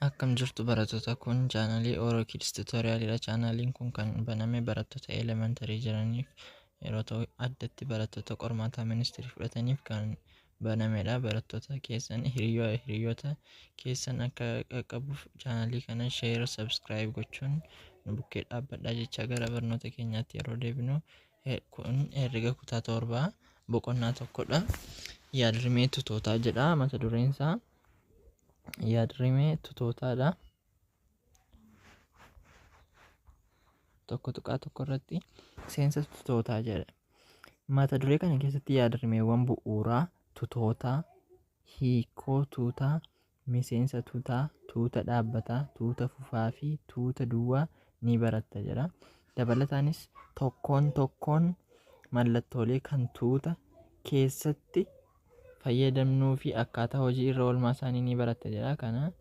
Akkam jirtu barattoota, kun chaanalii Oro Kids Tutorialidha. Chaanaliin kun kan baname barattoota elementarii jiraniif yeroo ta'u, addatti barattoota qormaataa ministirii fudhataniif kan banamedha. Barattoota keessan hiriyoota keessan akka qaqqabuuf chaanalii kana share, subscribe gochuun nu bukkee dhaabbadhaa jecha gara barnoota keenyaatti yeroo deebinu, kun herrega kutaa 7 boqonnaa 1dha. Yaadrimee tutootaa jedha mata dureen isaa. Yaadrimee tutootaadha. 1.1 irratti seensa tutootaa jedha. Mata duree kana keessatti yaadrimeewwan bu'uuraa tutootaa, hiikoo tuutaa, miseensa tuutaa, tuuta dhaabbataa, tuuta fufaa fi tuuta duwwaa ni baratta jedha. Dabalataanis tokkoon tokkoon mallattoolee kan tuuta keessatti fayyadamnuu fi akkaataa hojii irra oolmaa isaanii ni baratta jedha. Kana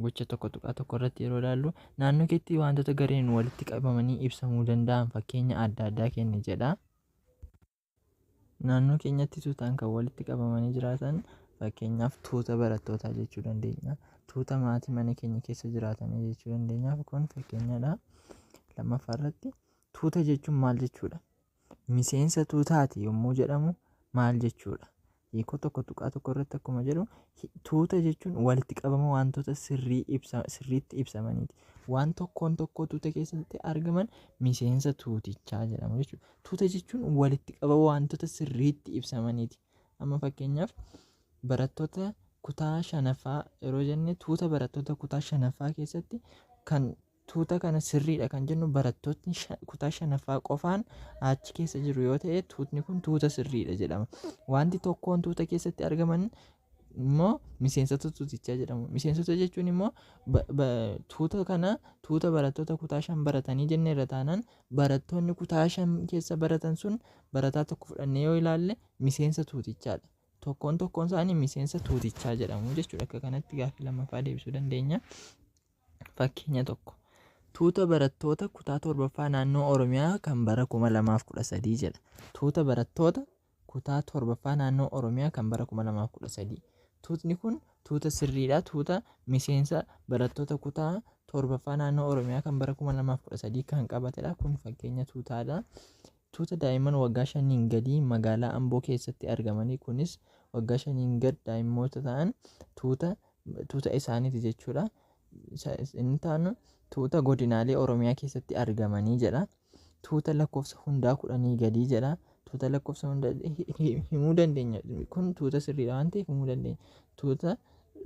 gocha 1.1 irratti yeroo ilaallu, naannoo keetti wantoota gareen walitti qabamanii ibsamuu danda'an fakkeenya adda addaa kenni jedha. Naannoo keenyatti tuutaan kan walitti qabamanii jiraatan, fakkeenyaaf tuuta barattootaa jechuu dandeenya. Tuuta maatii mana keenya keessa jiraatanii jechuu dandeenya. Kun fakkeenyadha. Lammaffaa irratti tuuta jechuun maal jechuudha? Miseensa tuutaati yommuu jedhamu maal jechuudha? Hiikoo 1.1 irratti akkuma jedhu, tuuta jechuun walitti qabama wantoota sirriitti ibsamaniiti. Waan tokkoon tokkoo tuuta keessatti argaman miseensa tuutichaa jedhamu jechuudha. Tuuta jechuun walitti qabama wantoota sirriitti ibsamaniiti. Amma fakkeenyaaf barattoota kutaa 5ffaa yeroo jenne, tuuta barattoota kutaa 5ffaa keessatti kan tuuta kana sirriidha kan jennu barattootni kutaa 5ffaa qofaan achi keessa jiru yoo ta'e, tuutni kun tuuta sirriidha jedhama. Wanti tokkoon tuuta keessatti argaman immoo miseensota tuutichaa jedhamu. Miseensota jechuun immoo tuuta kana tuuta barattoota kutaa 5 baratanii jenne irra taanaan, barattoonni kutaa 5 keessa baratan sun barataa tokko fudhannee yoo ilaalle miseensa tuutichaadha. Tokkoon tokkoon isaanii miseensa tuutichaa jedhamu jechuudha. Akka kanatti gaaffii lammaffaa deebisuu dandeenya. Fakkeenya 1. Tuuta barattoota kutaa 7ffaa naannoo Oromiyaa kan bara 2013 jedha. Tuuta barattoota kutaa 7ffaa naannoo Oromiyaa kan bara 2013. Tuutni kun tuuta sirriidha. Tuuta miseensa barattoota kutaa 7ffaa naannoo Oromiyaa kan bara 2013 kan qabatedha. Kun fakkeenya tuutaadha. Tuuta daa'imman waggaa 5n gadii magaalaa Amboo keessatti argamanii, kunis waggaa 5n gad daa'immoota ta'an tuuta isaaniiti jechuudha. Inni taanu tuuta godinaalee Oromiyaa keessatti argamanii jedha. Tuuta lakkoofsa hundaa 10 gadii jedha. Tuuta lakkoofsa hundaa himuu dandeenya. Kun tuuta sirriidha waan ta'eef himuu dandeenya. Tuuta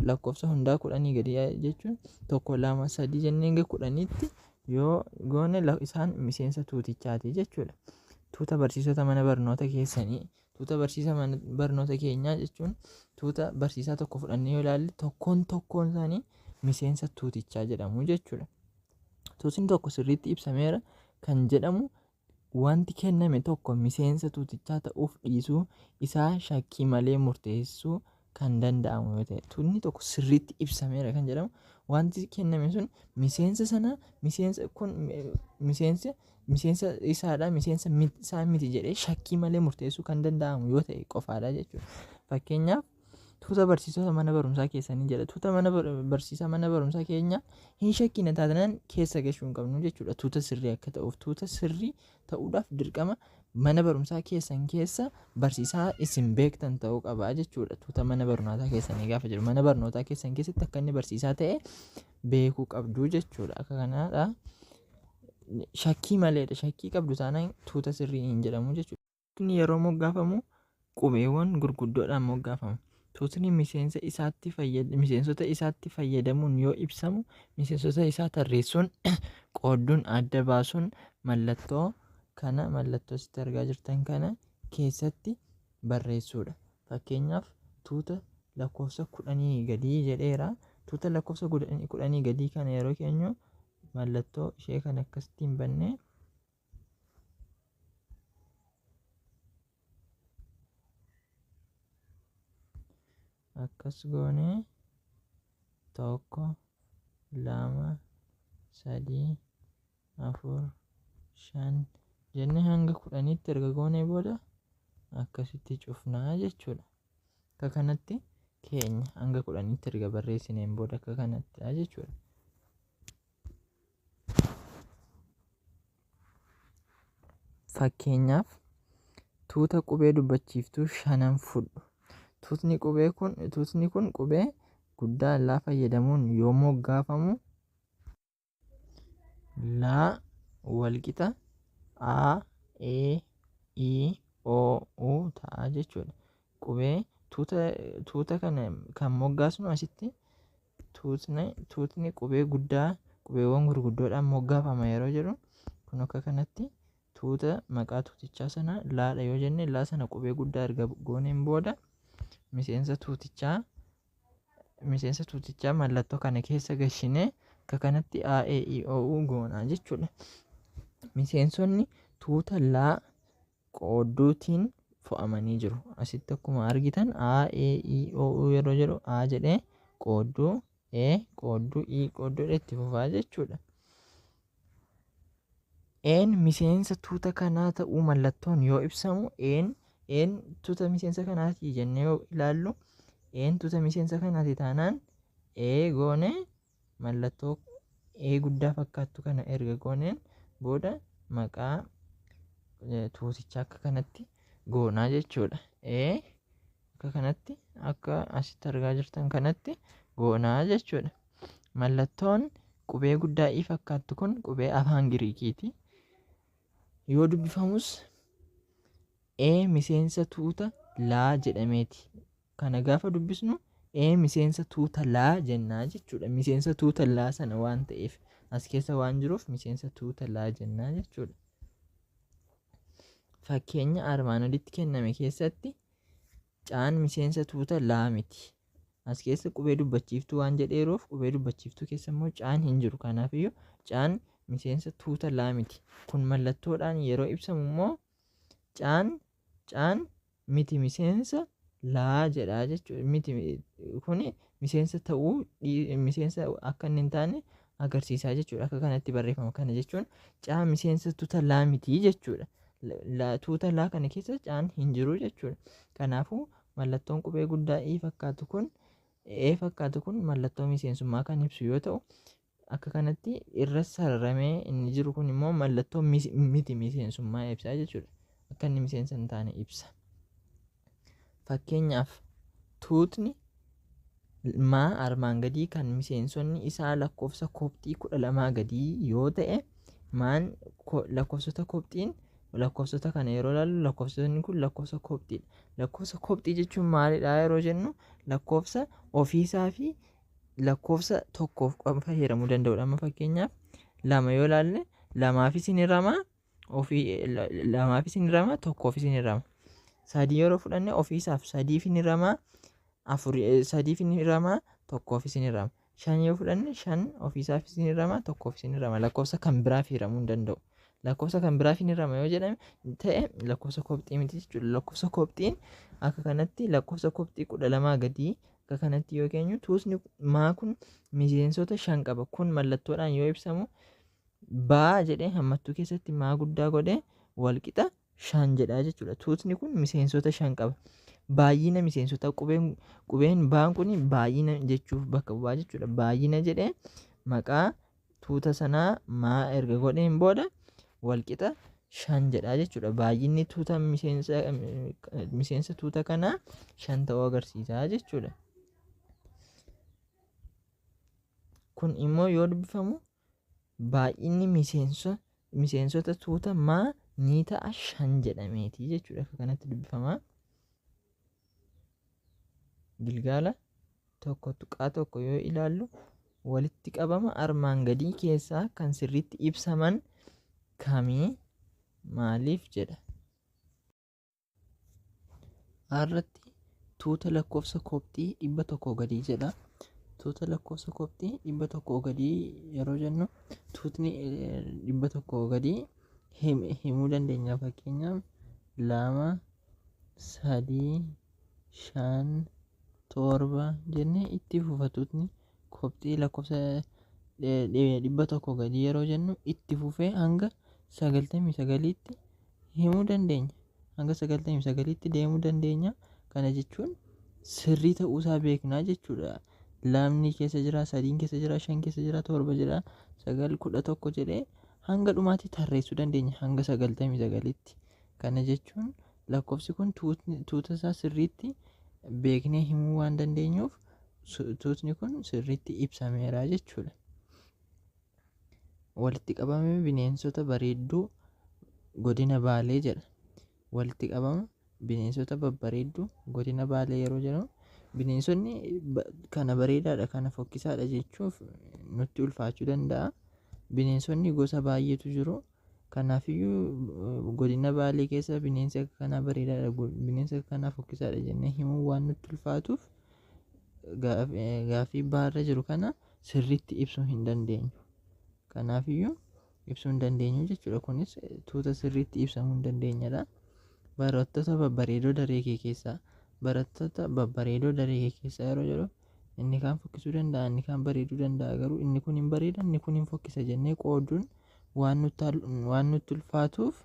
lakkoofsa hundaa 10 gadii jechuun 1, 2, 3 jennee hanga 10tti yoo goone isaan miseensa tuutichaati jechuudha. Tuuta barsiisota mana barnoota keessanii, tuuta barsiisa mana barnoota keenyaa jechuun tuuta barsiisaa tokko fudhannee yoo ilaalle tokkoon tokkoon isaanii miseensa tuutichaa jedhamu jechuudha. Tuutni tokko sirriitti ibsameera kan jedhamu wanti kenname tokko miseensa tuutichaa ta'uuf dhiisuu isaa shakkii malee murteessuu kan danda'amu yoo ta'e. Tuutni tokko sirriitti ibsameera kan jedhamu wanti kenname sun miseensa sana, miseensa kun miseensa isaadha, miseensa isaa miti jedhee shakkii malee murteessuu kan danda'amu yoo ta'e qofaadha jechuudha. Fakkeenyaaf tuuta barsiisota mana barumsaa keessanii jedha. Tuuta mana barsiisaa mana barumsaa keenya hin shakkina taanaan keessa gashuu hin qabnu jechuudha. Tuuta sirrii akka ta'uuf, tuuta sirrii ta'uudhaaf dirqama mana barumsaa keessan keessa barsiisaa isin beektan ta'uu qaba jechuudha. Tuuta mana barnootaa keessanii gaafa jedhu mana barnootaa keessan keessatti akka inni barsiisaa ta'e beekuu qabdu jechuudha. Akka kanaadha. Shakkii maleedha. Shakkii qabdu taanaan tuuta sirrii hin jedhamu jechuudha. Tuutni yeroo moggaafamu qubeewwan gurguddoodhaan moggaafama. Tuutni miseensota isaatti fayyadamuun yoo ibsamu miseensota isaa tarreessuun, qoodduun, adda baasuun mallattoo kana, mallattoo asitti argaa jirtan kana keessatti barreessuudha. Fakkeenyaaf tuuta lakkoofsa 10 gadii jedheera. Tuuta lakkoofsa 10 gadii kana yeroo keenyu mallattoo ishee kana akkasittiin bannee akkas goonee 1, 2, 3, 4, 5 jennee hanga 10tti erga goonee booda akkasitti cufnaa jechuudha. Akka kanatti keenya hanga 10tti erga barreessineen booda akka kanattidha jechuudha. Fakkeenyaaf tuuta qubee dubbachiiftuu shanan fudhu. Tuutni kun qubee guddaa laa fayyadamuun yoo moggaafamu laa walqixa a e i o u ta'a jechuudha. Qubee tuuta kana kan moggaasnu asitti tuutni qubee guddaa qubeewwan gurguddoodhaan moggaafama yeroo jedhu kun akka kanatti tuuta maqaa tuutichaa sana laadha yoo jenne laa sana qubee guddaa erga gooneen booda miseensa tuutichaa mallattoo kana keessa gashinee akka kanatti a e i o u goonaa jechuudha. Miseensonni tuuta laa qoodduutiin fo'amanii jiru. Asitti akkuma argitan a e i o u yeroo jedhu a jedhee qoodduu e qoodduu i qoodduu itti fufaa jechuudha. Een miseensa tuuta kanaa ta'uu mallattoon yoo ibsamu een tuuta miseensa kanaati jennee yoo ilaallu een tuuta miseensa kanaati taanaan e goone mallattoo e guddaa fakkaattu kana erga gooneen booda maqaa tuutichaa akka kanatti goonaa jechuudha. E akka kanatti akka asitti argaa jirtan kanatti goonaa jechuudha. Mallattoon qubee guddaa i fakkaattu kun qubee afaan Giriikiiti. Yoo dubbifamus e miseensa tuuta laa jedhameeti. Kana gaafa dubbisnu e miseensa tuuta laa jennaa jechuudha. Miseensa tuuta laa sana waan ta'eef as keessa waan jiruuf miseensa tuuta laa jennaa jechuudha. Fakkeenya armaan olitti kenname keessatti caan miseensa tuuta laa miti. As keessa qubee dubbachiiftuu waan jedheeruuf qubee dubbachiiftuu keessa immoo caan hin jiru. Kanaafiyyuu caan miseensa tuuta laa miti. Kun mallattoodhaan yeroo ibsamu immoo caan miti miseensa laa jedhaa jechuudha. Miti kuni miseensa ta'uu miseensa akka inni hin taane agarsiisaa jechuudha. Akka kanatti barreeffama. Kana jechuun caan miseensa tuuta laa miti jechuudha. Tuuta laa kana keessa caan hin jiru jechuudha. Kanaafuu mallattoon qubee guddaa i fakkaatu kun e fakkaatu kun mallattoo miseensummaa kan ibsu yoo ta'u akka kanatti irra sararamee inni jiru kun immoo mallattoo miti miseensummaa ibsaa jechuudha. Akka inni miseensa hin taane ibsa. Fakkeenyaaf tuutni maa armaan gadii kan miseensonni isaa lakkoofsa kophxii 12 gadii yoo ta'e maan lakkoofsota kophxiin lakkoofsota kana yeroo ilaallu lakkoofsonni kun lakkoofsa kophxiidha. Lakkoofsa kophxii jechuun maalidha yeroo jennu lakkoofsa ofiisaa fi lakkoofsa tokkoof qofa fayyadamuu danda'udha. Amma fakkeenyaaf 2 yoo ilaalle lamaafis ni hirama ofii lamaafis ni hirama tokkoofis ni hirama. 3 yeroo fudhanne ofiisaaf sadiif ni hirama afur sadiif ni hirama tokkoofis ni hirama. 5 yoo fudhanne 5 ofiisaafis ni hirama tokkoofis ni hirama. Lakkoofsa kan biraaf hiramuu hin danda'u. Lakkoofsa kan biraaf hin hirama yoo jedhame ta'e lakkoofsa kophxii miti jechuudha. Lakkoofsa kophxiin akka kanatti lakkoofsa kophxii 12 gadii akka kanatti yoo keenyu tuutni maa kun miseensota 5 qaba. Kun mallattoodhaan yoo ibsamu baa jedhee hammattuu keessatti maa guddaa godhee walqixa 5 jedhaa jechuudha. Tuutni kun miseensota 5 qaba. Baay'ina miseensota qubeen baan kun baay'ina jechuuf bakka bu'aa jechuudha. Baay'ina jedhee maqaa tuuta sanaa maa erga godheen booda walqixa 5 jedhaa jechuudha. Baay'inni tuuta miseensa tuuta kanaa 5 ta'uu agarsiisa jechuudha. Kun immoo yoo dubbifamu baay'inni miseensota tuuta maa ni ta'a 5 jedhameeti jechuudha. Akka kanatti dubbifama. Gilgaala 1.1 yoo ilaallu walitti qabama armaan gadii keessaa kan sirriitti ibsaman kamii maaliif jedha. Irratti tuuta lakkoofsa kophxii 100 gadii jedha. Tuuta lakkoofsa kophxii 100 gadii yeroo jennu tuutni 100 gadii himuu dandeenya. Fakkeenyaaf 2 3 5 7 jennee itti fufa. Tuutni kophxii lakkoofsa 100 gadii yeroo jennu itti fufee hanga 99tti himuu dandeenya. Hanga 99tti deemuu dandeenya. Kana jechuun sirrii ta'uusaa beeknaa jechuudha. Lamni keessa jira, sadiin keessa jira, 5 keessa jira, 7 jira, 9, 11 jedhee hanga dhumaatti tarreessuu dandeenya hanga 99tti. Kana jechuun lakkoofsi kun tuuta isaa sirriitti beeknee himuu waan dandeenyuuf tuutni kun sirriitti ibsameera jechuudha. Walitti qabama bineensota bareedduu godina Baalee jedha. Walitti qabama bineensota babbareedduu godina Baalee yeroo jedhamu bineensonni kana bareedaadha kana fokkisaadha jechuuf nutti ulfaachuu danda'a. Bineensonni gosa baay'eetu jiru. Kanaafiyyuu godina Baalee keessa bineensi akka kanaa bareedaadha, bineensi akka kanaa fokkisaadha jennee himuu waan nutti ulfaatuuf gaaffii baarra jiru kana sirriitti ibsuu hin dandeenyu. Kanaafiyyuu ibsuu hin dandeenyu jechuudha. Kunis tuuta sirriitti ibsamuu hin dandeenyedha. Barattoota babbareedoo daree kee keessaa, barattoota babbareedoo daree kee keessaa yeroo jedhu inni kaan fokkisuu danda'a, inni kaan bareeduu danda'a, garuu inni kun hin bareeda, inni kun hin fokkisa jennee qooduun waan nutti ulfaatuuf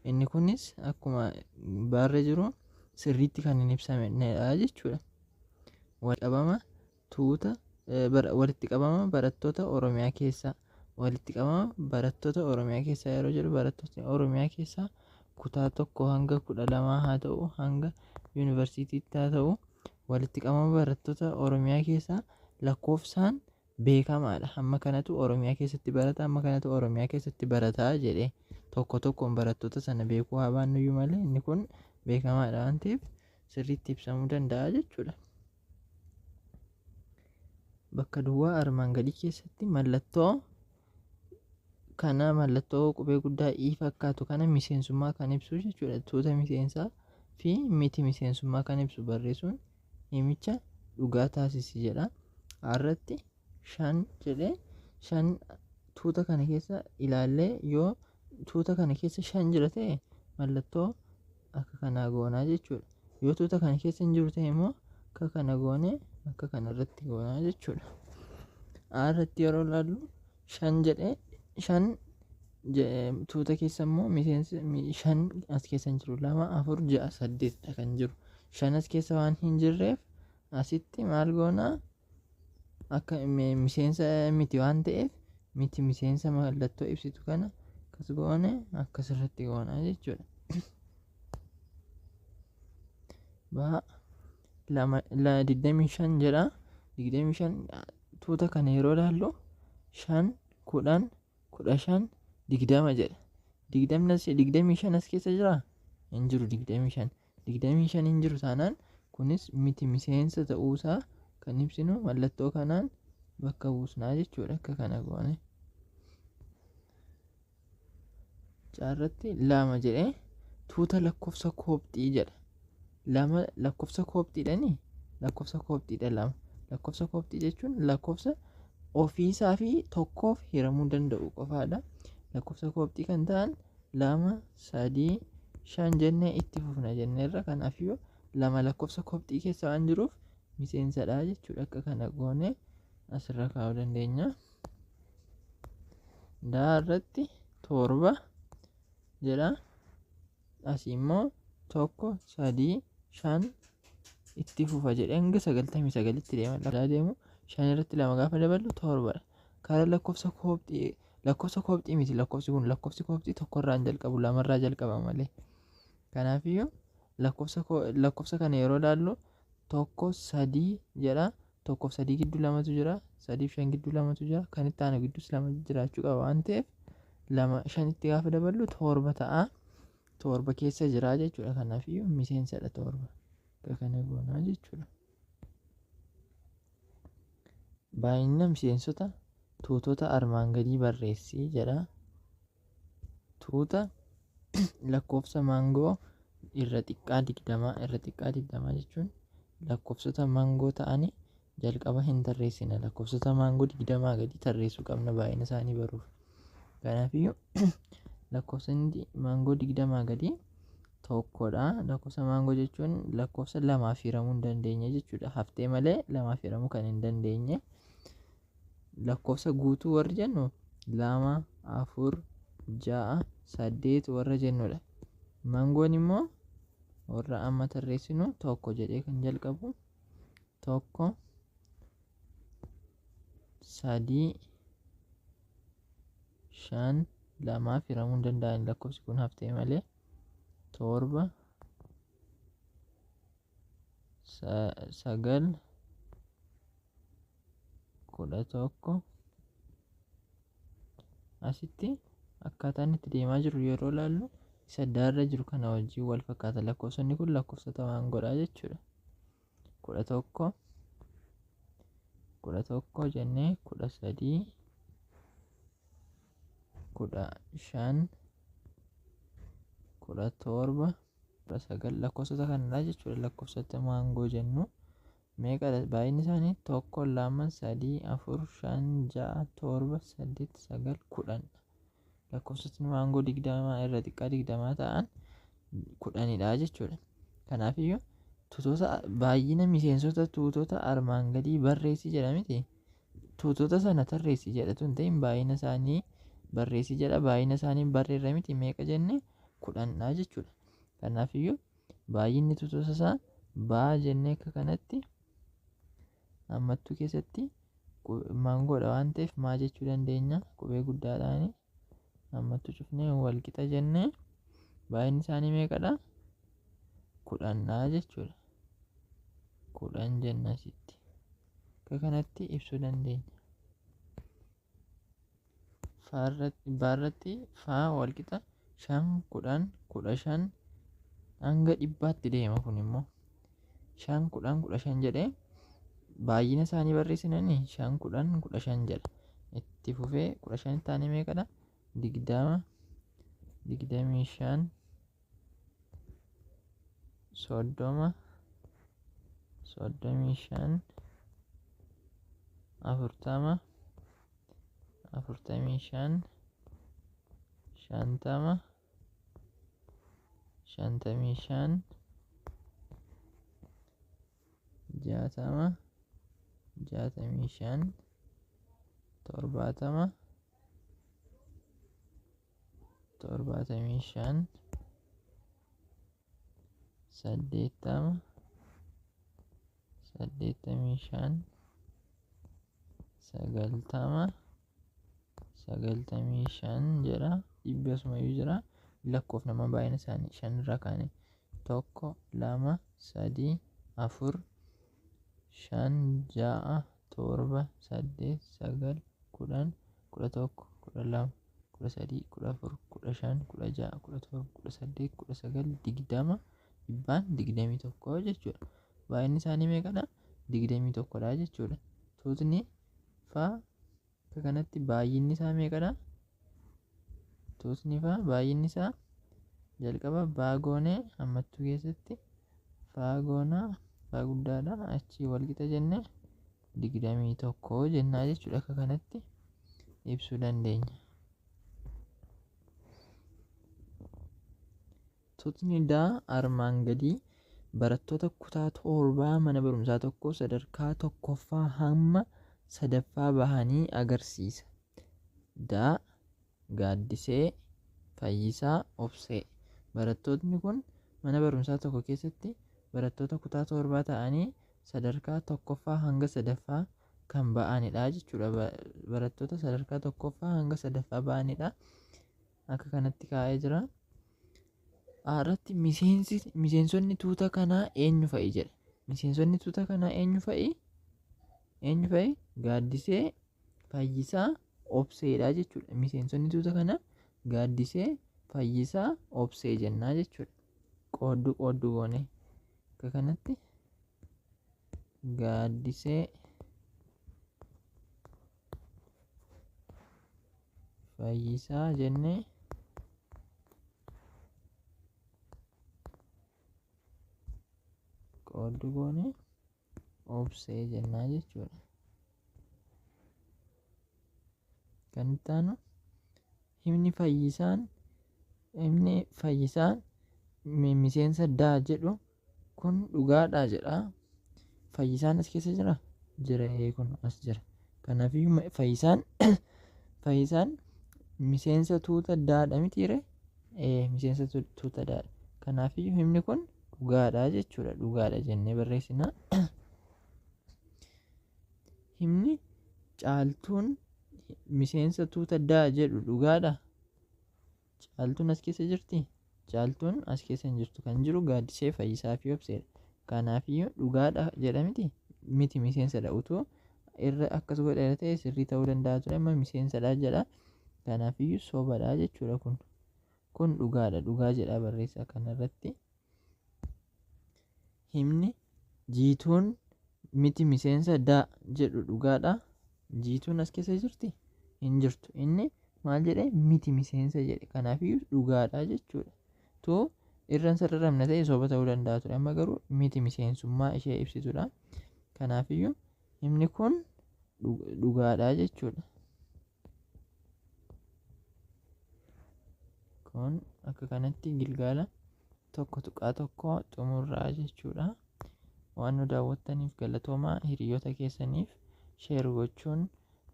inni kunis akkuma baarra jiru sirriitti kan hin ibsamnedha jechuudha. Qabama tuuta walitti qabama barattoota Oromiyaa keessaa, walitti qabama barattoota Oromiyaa keessaa yeroo jedhu barattootni Oromiyaa keessaa kutaa 1 hanga 12 haa ta'u hanga yuunivarsiitiitti haa ta'u walitti qabama barattoota Oromiyaa keessaa lakkoofsaan beekamaadha. Hamma kanatu Oromiyaa keessatti barata, hamma kanatu Oromiyaa keessatti barataa jedhee tokko tokkoon barattoota sana beekuu haa baannuyyuu malee inni kun beekamaadha waan ta'eef sirriitti ibsamuu danda'a jechuudha. Bakka duwwaa armaan gadii keessatti mallattoo kana mallattoo qubee guddaa I fakkaatu kana miseensummaa kan ibsu jechuudha. Tuuta miseensaa fi miti miseensummaa kan ibsu barreessuun himicha dhugaa taasisi jedha. Irratti 5 jedhee 5 tuuta kana keessa ilaallee yoo tuuta kana keessa 5 jira ta'e mallattoo akka kanaa goonaa jechuudha. Yoo tuuta kana keessa hin jiru ta'e immoo akka kana goonee akka kana irratti goonaa jechuudha. Irratti yeroo ilaallu 5 jedhee 5 tuuta keessa immoo miseensi 5 as keessa hin jiru, 2, 4, 6, 8 kan jiru. 5 as keessa waan hin jirreef asitti maal goonaa akka miseensa miti waan ta'eef miti miseensa mallattoo ibsitu kana akkas goone akkasirratti goonaa jechuudha. Ba 25 jedha. 25 tuuta kana yeroo ilaallu 5, 10, 15, 20 jedha. 25 as keessa jiraa? Hin jiru 25. 25 hin jiru taanaan kunis miti miseensa ta'uusaa kan ibsinu mallattoo kanaan bakka buusnaa jechuudha. Akka kana goone. Caarratti 2 jedhee tuuta lakkoofsa koopxii jedha. 2 lakkoofsa koopxiidhani? Lakkoofsa koopxiidha 2. Lakkoofsa koopxii jechuun lakkoofsa ofiisaa fi tokkoof hiramuu danda'u qofaadha. Lakkoofsa koopxii kan ta'an 2, 3, 5 jennee itti fufna jenneerra. Kanaafiyyuu 2 lakkoofsa koopxii keessa waan jiruuf miseensadha jechuudha. Akka kana goone asirra kaa'uu dandeenya. Daa irratti 7 jedha. Asii immoo 1, 3, 5 itti fufa jedhee hanga 99tti deema. Deemu 5 irratti 2 gaafa daballu 7dha. Karaa lakkoofsa koopxii, lakkoofsa koopxii miti lakkoofsi kun, lakkoofsi koopxii tokkorraa hin jalqabu, lamarraa jalqaba malee. Kanaafiyyuu lakkoofsa kana yeroo ilaallu 1, 3 jedha. 1 fi 3 gidduu 2tu jira, 3 fi 5 gidduu 2tu jira, kan itti aanu gidduus 2 jiraachuu qaba waan ta'eef 2 5tti gaafa daballu 7 ta'a. 7 keessa jira jechuudha. Kanaafiyyuu miseensadha 7. Akka kana goonaa jechuudha. Baay'ina miseensota tuutota armaan gadii barreessi jedha. Tuuta lakkoofsa maangoo irra xiqqaa 20, irra xiqqaa 20 jechuun lakkoofsota maangoo ta'anii jalqaba hin tarreessina. Lakkoofsota maangoo 20 gadi tarreessuu qabna baay'ina isaanii baruuf. Kanaafiyyuu lakkoofsonni maangoo 20 gadi tokkodha. Lakkoofsa maangoo jechuun lakkoofsa 2 hiramuu hin dandeenye jechuudha. Haftee malee 2 hiramuu kan hin dandeenye. Lakkoofsa guutuu warri jennu 2, 4, 6, 8 warra jennudha. Maangoon immoo warra amma tarreessinu 1 jedhee kan jalqabu 1 3 5 2 hiramuu hin danda'an lakkoofsi kun haftee malee 7 9 11. Asitti akkaataan itti deemaa jiru yeroo ilaallu isa daarra jiru kana wajjin wal fakkaata. Lakkoofsonni kun lakkoofsota maangoodha jechuudha. 11 11 jennee 13 15 17 19 lakkoofsota kanadha jechuudha. Lakkoofsota maangoo jennu meeqadha? Baay'inni isaanii 1 2 3 4 5 6 7 8 9 10. Lakkoofsotni maangoo 20 irra xiqqaa 20 ta'an 10dha jechuudha. Kanaafiyyuu tuutota baay'ina miseensota tuutota armaan gadii barreessi jedha miti. Tuutota sana tarreessi jedhatu hin ta'in baay'ina isaanii barreessi jedha. Baay'ina isaanii barreerra miti meeqa jenne 10dha jechuudha. Kanaafiyyuu baay'inni tuutota isaa baa jennee akka kanatti hammattuu keessatti maangoodha waan ta'eef maa jechuu dandeenya qubee guddaadhaani. Hammattuu cufnee wal qixa jennee baay'inni isaanii meeqadha? 10dha jechuudha. 10 jenna asitti. Akka kanatti ibsuu dandeenya. Baarratti faa wal qixa 5 10 15 hanga 100tti deema. Kun immoo 5 10 15 jedhee baay'ina isaanii barreessinanii 5 10 15 jedha. Itti fufee 15 taanee meeqadha? 20 25 30 35 40 45 50 55 60 65 70 75 80 85 90 95 jedha. Dhibbi asumayyuu jira. Lakkoofnama baay'ina isaanii 5 irraa kaane 1 2 3 4 5 6 7 8 9 10 11 12 13 14 15 16 17 18 19 20 dhibbaan 21 jechuudha. Baay'inni isaanii meeqadha? 21dha jechuudha. Tuutni faa akka kanatti baay'inni isaa meeqadha? Tuutni faa baay'inni isaa jalqaba baa goonee hammattuu keessatti faa goonaa faa guddaadha achii wal qixa jennee 21 jennaa jechuudha. Akka kanatti ibsuu dandeenya. Tuutni daa armaan gadii barattoota kutaa 7 mana barumsaa tokko sadarkaa 1ffaa hamma 3ffaa bahanii agarsiisa. Daa, Gaaddisee, Fayyisaa, Obsee. Barattootni kun mana barumsaa tokko keessatti barattoota kutaa 7 ta'anii sadarkaa 1ffaa hanga 3ffaa kan ba'anidha jechuudha. Barattoota sadarkaa 1ffaa hanga 3ffaa ba'anidha. Akka kanatti kaa'ee jira. Irratti miseensonni tuuta kanaa eenyu fa'i jedha. Miseensonni tuuta kanaa eenyu fa'i? Eenyu fa'i? Gaaddisee, Fayyisaa, Obseedha jechuudha. Miseensonni tuuta kanaa Gaaddisee, Fayyisaa, Obsee jennaa jechuudha. Qoodduu qoodduu goone akka kanatti Gaaddisee, Fayyisaa jennee qoodduu goone Obsee jennaa jechuudha. Kan itti aanu himni Fayyisaan miseensa daa jedhu kun dhugaadha jedha. Fayyisaan as keessa jira? Jira, kun as jira. Kanaafiyyuu Fayyisaan miseensa tuuta daadha mitiire? Miseensa tuuta daadha. Kanaafiyyuu himni kun dhugaadha jechuudha. Dhugaadha jennee barreessina. Himni Caaltuun miseensa tuuta D jedhu dhugaadha? Caaltuun as keessa jirtii? Caaltuun as keessa hin jirtu. Kan jiru Gaaddisee, Fayyisaa fi Obseedha. Kanaafiyyuu dhugaadha jedha miti? Miti miseensadha. Utuu irra akkas godheera ta'e sirrii ta'uu danda'a ture. Amma miseensadha jedha. Kanaafiyyuu sobadha jechuudha kun. Kun dhugaadha. Dhugaa jedhaa barreessaa kanarratti. Himni Jiituun miti miseensa D jedhu dhugaadha. Jiituun as keessa jirti? Hin jirtu. Inni maal jedhe? Miti miseensa jedhe. Kanaafiyyuu dhugaadha jechuudha. Tu irra hin sararamne ta'e soba ta'uu danda'a ture. Amma garuu miti miseensummaa ishee ibsitudha. Kanaafiyyuu himni kun dhugaadha jechuudha. Kun akka kanatti gilgaala 1.1 xumurraa jechuudha. Waan nu daawwattaniif galatoomaa. Hiriyoota keessaniif share gochuun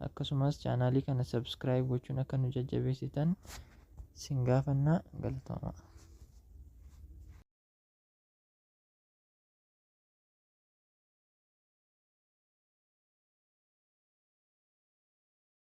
akkasumas chaanaalii kana subscribe gochuun akka nu jajjabeessitan sin gaafannaa. Galatoomaa.